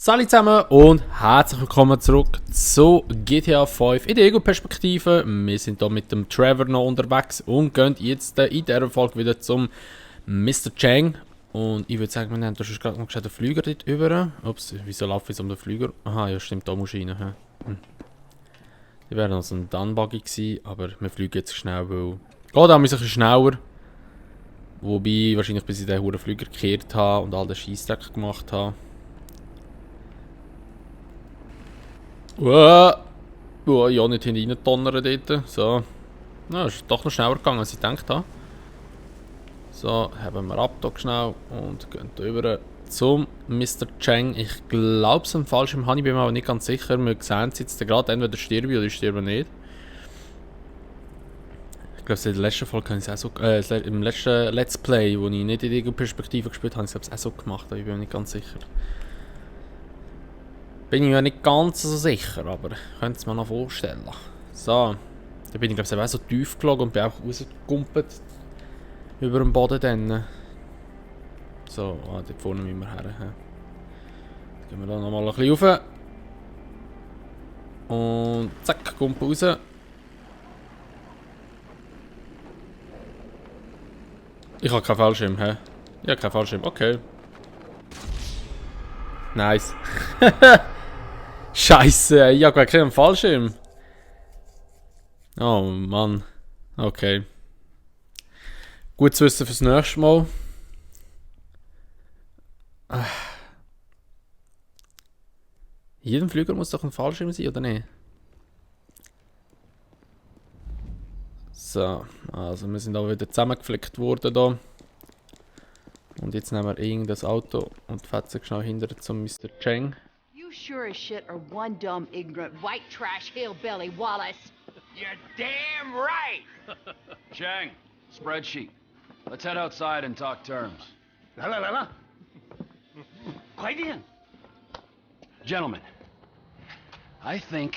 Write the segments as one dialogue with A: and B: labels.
A: Salut zusammen und herzlich willkommen zurück zu GTA 5 in der Ego-Perspektive. Wir sind hier mit dem Trevor noch unterwegs und gehen jetzt in dieser Folge wieder zum Mr. Chang. Und ich würde sagen, wir nehmen da schon gerade noch den Flüger dort über. Ups, wieso laufe ich jetzt um den Flüger? Aha, ja stimmt, da muss ich rein. Die wäre noch so ein Dunbuggy gewesen, aber wir fliegen jetzt schnell, weil... Oh, da haben wir ein bisschen schneller. Wobei, wahrscheinlich bis ich den hohen Flüger gekehrt habe und all den Scheissdreck gemacht habe. Ja, nicht hineindonnern dort. So. Ja, ist doch noch schneller gegangen, als ich gedacht habe. So, haben wir ab hier schnell und gehen hier rüber zum Mr. Chang. Ich glaube, es ist ein Fallschirm, ich bin mir aber nicht ganz sicher. Wir sehen es jetzt gerade, entweder sterbe ich oder ich sterbe nicht. Ich glaube, in der letzten Folge habe ich es auch so, im letzten Let's Play, wo ich nicht in der Perspektive gespielt habe, habe ich es auch so gemacht, aber ich bin mir nicht ganz sicher. Bin ich mir nicht ganz so sicher, aber ich könnte es mir noch vorstellen. So, da bin ich glaube ich auch so tief gelegen und bin auch rausgekumpelt über dem Boden dann. So, dort vorne müssen wir her. Dann gehen wir da nochmal ein bisschen rauf. Und zack, Kumpel raus. Ich habe keinen Fallschirm, hä? Ich habe keinen Fallschirm, okay. Nice. Scheiße, ich habe gar keinen Fallschirm. Oh Mann. Okay. Gut zu wissen fürs nächste Mal. In jedem Flüger muss doch ein Fallschirm sein, oder nicht? So, also wir sind aber wieder zusammengeflickt worden da. Und jetzt nehmen wir irgendein Auto und fetzen schnell hinter zum Mr. Chang.
B: You sure as shit are one dumb, ignorant, white trash hillbilly, Wallace.
C: You're damn right!
D: Chang, spreadsheet. Let's head outside and talk terms.
C: 来了来了，快点！
D: Gentlemen, I think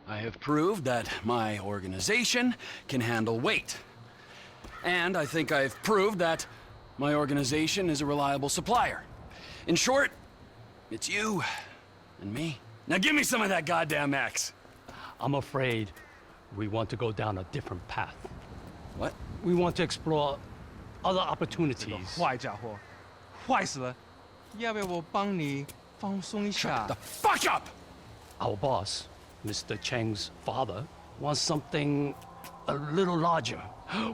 D: I have proved that my organization can handle weight. And I think I've proved that my organization is a reliable supplier. In short, it's you and me. Now give me some of that goddamn X.
E: I'm afraid we want to go down a different path.
D: What?
E: We want to explore other opportunities.
F: 坏家伙，坏死了！要不要我帮你放松一下
D: The？ fuck up!
E: Our boss, Mr. Chang's father, wants something a little larger.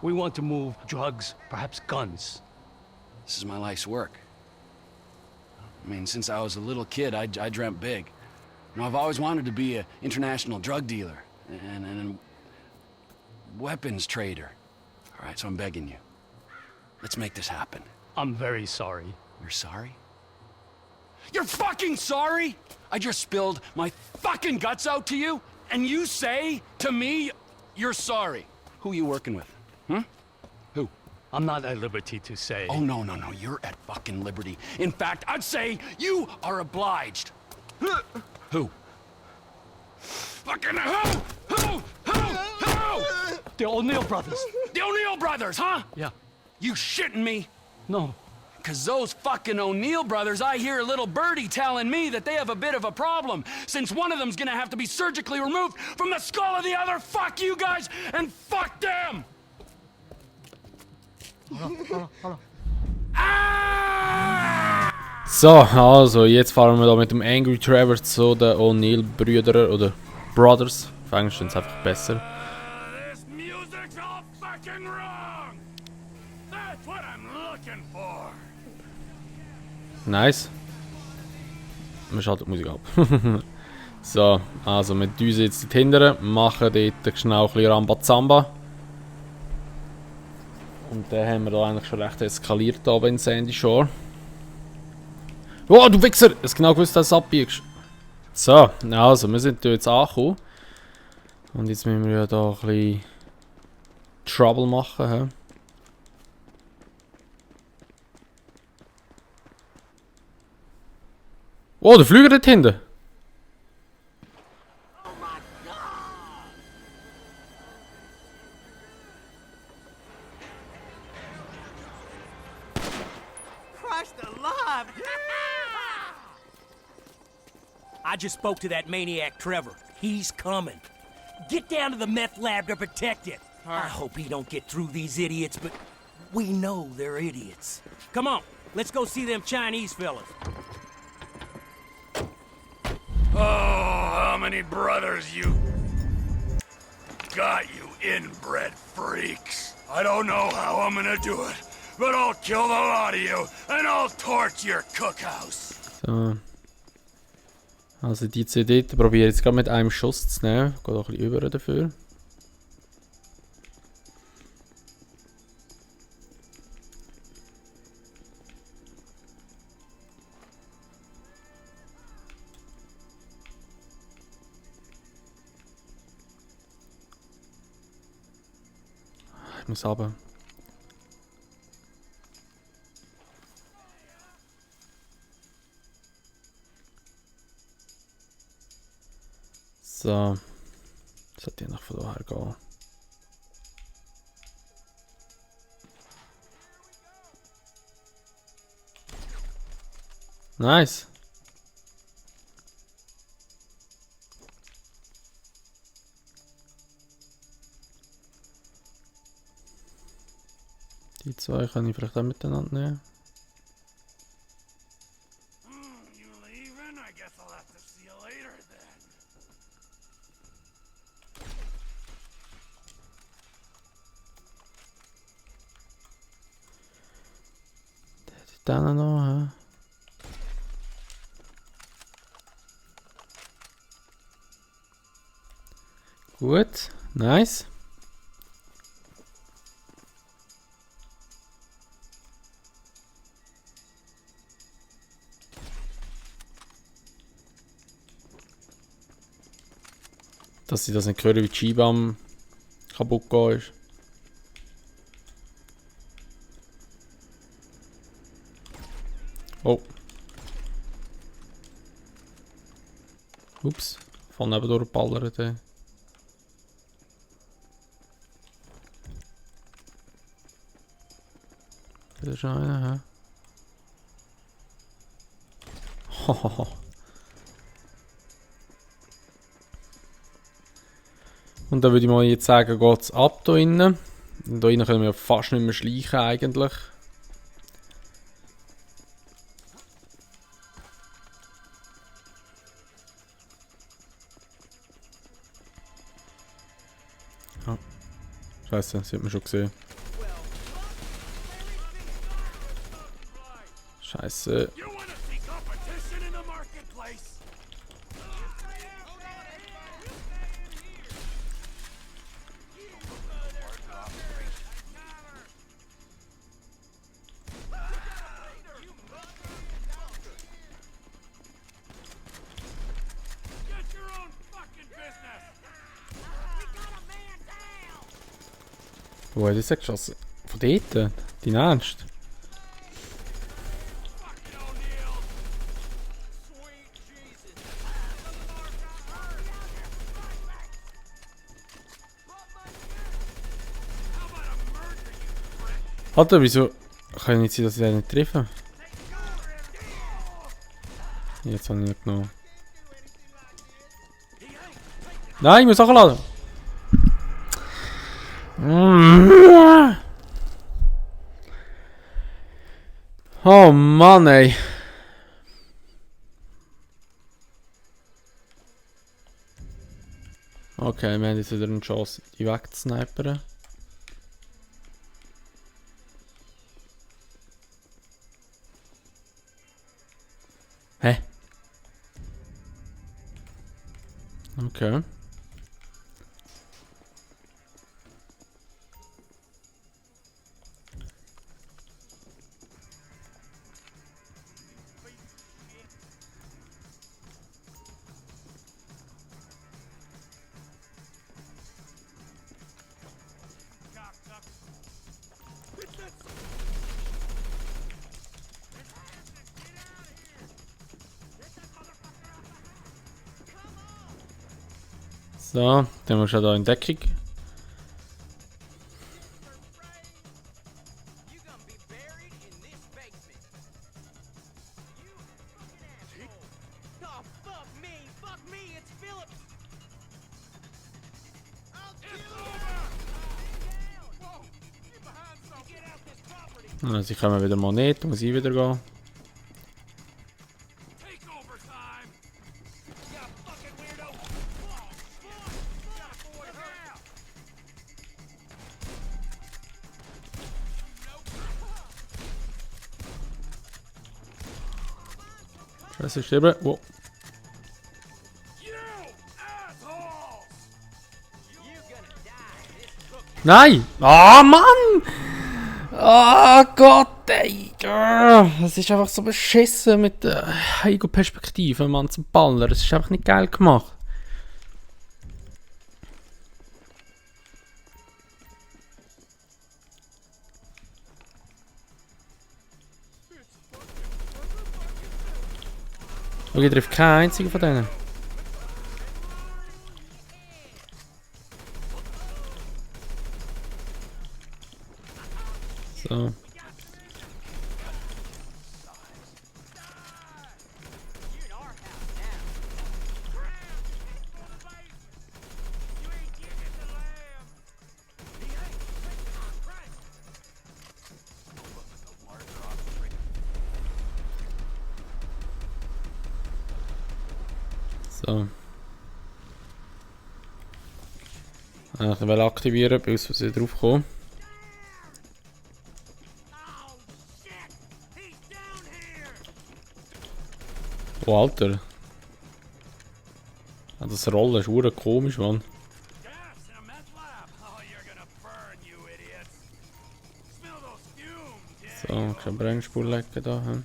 E: We want to move drugs, perhaps guns.
D: This is my life's work. I mean, since I was a little kid, I dreamt big. You know, I've always wanted to be an international drug dealer and weapons trader. All right, so I'm begging you. Let's make this happen.
E: I'm very sorry.
D: You're sorry? You're fucking sorry? I just spilled my fucking guts out to you, and you say to me, you're sorry. Who you working with? Who?
E: I'm not at liberty to say.
D: Oh, no, you're at fucking liberty. In fact, I'd say you are obliged. Who? Fucking who?
E: The O'Neill brothers.
D: The O'Neill brothers, huh?
E: Yeah.
D: You shitting me?
E: No.
D: Cause those fucking O'Neill brothers, I hear a little birdie telling me that they have a bit of a problem, since one of them's gonna have to be surgically removed from the skull of the other. Fuck you guys, and fuck them!
A: So, also, jetzt fahren wir da mit dem Angry Trevor zu den O'Neill-Brüdern oder Brothers. Auf Englisch sind es einfach besser.
C: This music's all fucking wrong. That's what I'm looking for.
A: Nice. Wir schalten die Musik ab. So, also wir düsen jetzt hinterher, machen dort schnell ein bisschen Rambazamba. Und dann haben wir da eigentlich schon recht eskaliert da in Sandy Shore. Oh, du Wichser! Ich habe genau gewusst, dass du abbiegst. So, also wir sind hier jetzt angekommen. Und jetzt müssen wir ja da ein bisschen Trouble machen. He? Oh, der Flüger dort hinten!
F: Christ alive!
G: I just spoke to that maniac Trevor. He's coming. Get down to the meth lab to protect it. I hope he don't get through these idiots, but we know they're idiots. Come on, let's go see them Chinese fellas.
C: Oh, how many brothers you got, you inbred freaks. I don't know how I'm gonna do it, but I'll kill the lot of you and I'll torch your cookhouse.
A: So. Also die CD probiere ich jetzt gerade mit einem Schuss zu nehmen. Geht auch ein bisschen über dafür. Ich muss runter. So. Sollte ich noch von daher gehen. Nice. Die zwei kann ich vielleicht auch miteinander nehmen.
C: You leaving? I guess I'll have to see you later then.
A: Dann noch, hä? Gut, nice. Dass ich das nicht höre, wie die Scheibe am kaputt gehen ist. Oh. Ups. Von neben durchballert. Da ist schon einer, hä? Hohoho. Und dann würde ich mal jetzt sagen, geht es ab hier innen. Und hier innen können wir fast nicht mehr schleichen eigentlich. Ja. Scheiße, das hat man schon gesehen. Scheiße.
C: You wanna see competition in the marketplace? Get your own fucking business!
A: Wo hat das geschossen? Von dort? Dein Ernst?
C: Fucking O'Neill! Sweet Jesus! How about a murder, you prick?
A: Alter, wieso kann ich nicht sehen, dass ich den nicht treffe? Jetzt habe ich nicht genommen. Nein, ich muss auch laden! Oh Mann, ey. Okay, wir haben jetzt wieder eine Chance, die wegzusnipern. Hä? Okay. So, dann musst du da in Deckung. Sie kommen wieder mal nicht, muss ich wieder gehen. Scheiße, sterben. Wow. Nein! Ah, Mann! Oh Gott, ey! Das ist einfach so beschissen mit der Ego-Perspektive, Mann, zum Baller. Das ist einfach nicht geil gemacht. Okay, trifft keinen einzigen von denen. So. So. Ich will aktivieren, bis wir drauf kommen. Oh, Alter. Ah, das Rollen ist verdammt komisch, Mann. So, keine Brennspur legen da. Hm.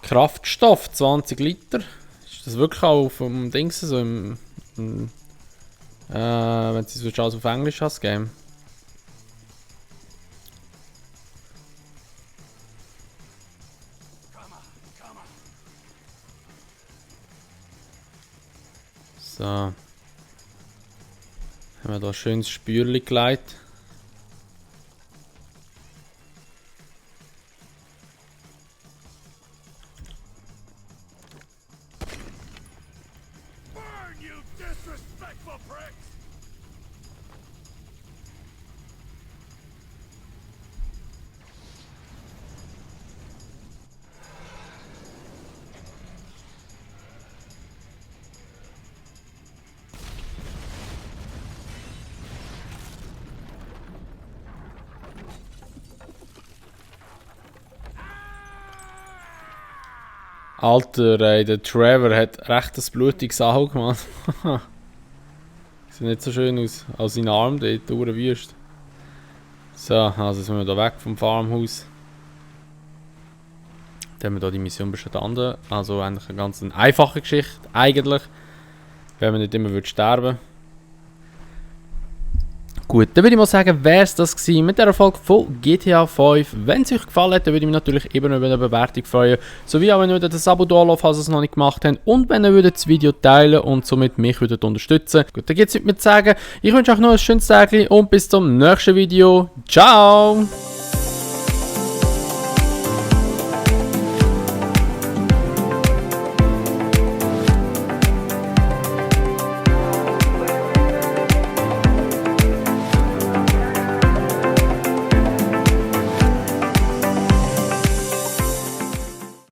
A: Kraftstoff, 20 Liter. Ist das wirklich auch vom Dings so im wenn sie es alles auf Englisch hast, Game? So. Haben wir da ein schönes Spürli gelegt. Alter, ey, der Trevor hat recht ein blutiges Auge gemacht. Sieht nicht so schön aus. Als sein Arm dort, Wüst. So, also sind wir da weg vom Farmhaus. Dann haben wir hier die Mission bestanden. Also eigentlich eine ganz einfache Geschichte, eigentlich. Wenn man nicht immer sterben. Gut, dann würde ich mal sagen, wäre es das gewesen mit der Folge von GTA 5. Wenn es euch gefallen hat, dann würde ich mich natürlich eben über eine Bewertung freuen. Sowie auch, wenn ihr das Abo da lasst, falls ihr es noch nicht gemacht habt. Und wenn ihr das Video teilen und somit mich unterstützen. Gut, dann geht es mit mir zu sagen. Ich wünsche euch noch ein schönes Tag und bis zum nächsten Video. Ciao!